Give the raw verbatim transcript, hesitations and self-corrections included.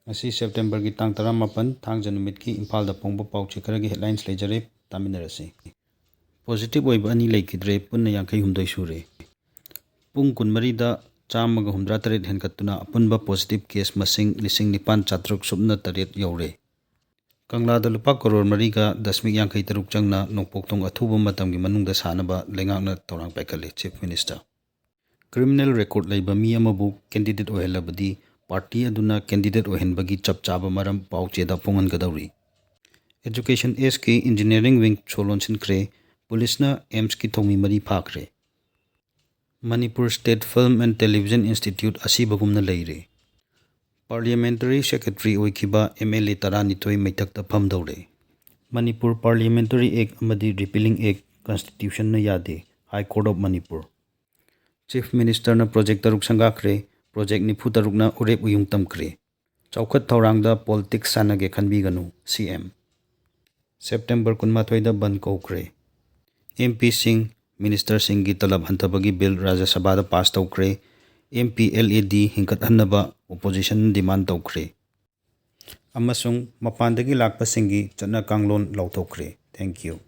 ꯉꯁꯤ ꯁꯦꯞꯇꯦꯝꯕꯔꯒꯤ ꯇꯥꯡ ꯇꯔꯥꯃꯥꯄꯟ, ꯊꯥꯡꯖ ꯅꯨꯃꯤꯠꯀꯤ ꯏꯝꯐꯥꯜꯗ ꯐꯣꯡꯕ ꯄꯥꯎ ꯆꯦ ꯈꯔꯒꯤ headlines ꯂꯩꯖꯔꯦ, ꯇꯥꯃꯤꯟꯅꯔꯁꯤ꯫ Positive ꯑꯣꯏꯕ ꯑꯅꯤ ꯂꯩꯈꯤꯗ꯭ꯔꯦ, ꯄꯨꯟꯅ ꯌꯥꯡꯈꯩ ꯍꯨꯝꯗꯣꯏ ꯁꯨꯔꯦ꯫ ꯄꯨꯡ ꯀꯨꯟꯃꯔꯤꯗ ꯆꯥꯝꯃꯒ ꯍꯨꯝꯗ꯭ꯔꯥ ꯇꯔꯦꯠ ꯍꯦꯟꯒꯠꯇꯨꯅ ꯑꯄꯨꯟꯕ positive case ꯃꯁꯤꯡ ꯂꯤꯁꯤꯡ ꯅꯤꯄꯥꯟ ꯆꯥꯇ꯭ꯔꯨꯛ ꯁꯨꯞꯅ ꯇꯔꯦꯠ ꯌꯧꯔꯦ꯫ ꯀꯪꯂꯥꯗ ꯂꯨꯄꯥ ꯀꯔꯣꯔ ꯃꯔꯤꯒ ꯗꯁꯃꯤꯛ ꯌꯥꯡꯈꯩ ꯇꯔꯨꯛ ꯆꯪꯅ ꯅꯣꯡꯄꯣꯛ ꯊꯣꯡ ꯑꯊꯨꯕ ꯃꯇꯝꯒꯤ ꯃꯅꯨꯡꯗ ꯁꯥꯅꯕ ꯂꯩꯉꯥꯛꯅ ꯊꯧꯔꯥꯡ ꯄꯥꯏꯈꯠꯂꯤ, Chief Minister꯫ Criminal record ꯂꯩꯕ ꯃꯤ ꯑꯃꯕꯨ candidate ꯑꯣꯏꯍꯜꯂꯕꯗꯤ party ꯑꯗꯨꯅ candidate ꯑꯣꯏꯍꯟꯕꯒꯤ ꯆꯞ ꯆꯥꯕ ꯃꯔꯝ ꯄꯥꯎ ꯆꯦꯗ ꯐꯣꯡꯍꯟꯒꯗꯧꯔꯤ꯫ Education Sꯀꯤ engineering wing ꯁꯣ ꯂꯣꯟꯁꯤꯟꯈ꯭ꯔꯦ꯫ ꯄꯨꯂꯤꯁꯅ AIIMSꯀꯤ ꯊꯧꯃꯤ ꯃꯔꯤ ꯐꯥꯈ꯭ꯔꯦ꯫ Manipur State Film and Television Institute ꯑꯁꯤꯕꯒꯨꯝꯅ ꯂꯩꯔꯦ꯫ Parliamentary Secretary ꯑꯣꯏꯈꯤꯕ MLA ꯇꯔꯥꯅꯤꯊꯣꯏ ꯃꯩꯊꯛꯇ ꯐꯝꯗꯧꯔꯦ꯫ ꯃꯅꯤꯄꯨꯔ Parliamentary Act ꯑꯃꯗꯤ Repealing Act Constitutionꯅ ꯌꯥꯗꯦ, High Court of Manipur꯫ Chief Ministerꯅ project ꯇꯔꯨꯛ ꯁꯪꯒꯥꯈ꯭ꯔꯦ꯫ Project ꯅꯤꯐꯨ ꯇꯔꯨꯛꯅ ꯎꯔꯦꯞ ꯎꯌꯨꯡ ꯇꯝꯈ꯭ꯔꯦ꯫ ꯆꯥꯎꯈꯠ ꯊꯧꯔꯥꯡꯗ politics ꯁꯥꯟꯅꯒꯦ ꯈꯟꯕꯤꯒꯅꯨ, CM꯫ ꯁꯦꯞꯇꯦꯝꯕꯔ ꯀꯨꯟꯃꯥꯊꯣꯏꯗ ꯕꯟꯗ ꯀꯧꯈ꯭ꯔꯦ꯫ MPꯁꯤꯡ, Ministerꯁꯤꯡꯒꯤ ꯇꯂꯕ ꯍꯟꯊꯕꯒꯤ bill ꯔꯥꯖ꯭ꯌ ꯁꯚꯥꯗ pass ꯇꯧꯈ꯭ꯔꯦ꯫ MPLAD ꯍꯤꯡꯒꯠꯍꯟꯅꯕ opposition demand ꯇꯧꯈ꯭ꯔꯦ꯫ ꯑꯃꯁꯨꯡ ꯃꯄꯥꯟꯗꯒꯤ ꯂꯥꯛꯄꯁꯤꯡꯒꯤ ꯆꯠꯅ ꯀꯥꯡꯂꯣꯟ ꯂꯥꯎꯊꯣꯛꯈ꯭ꯔꯦ꯫ Thank you꯫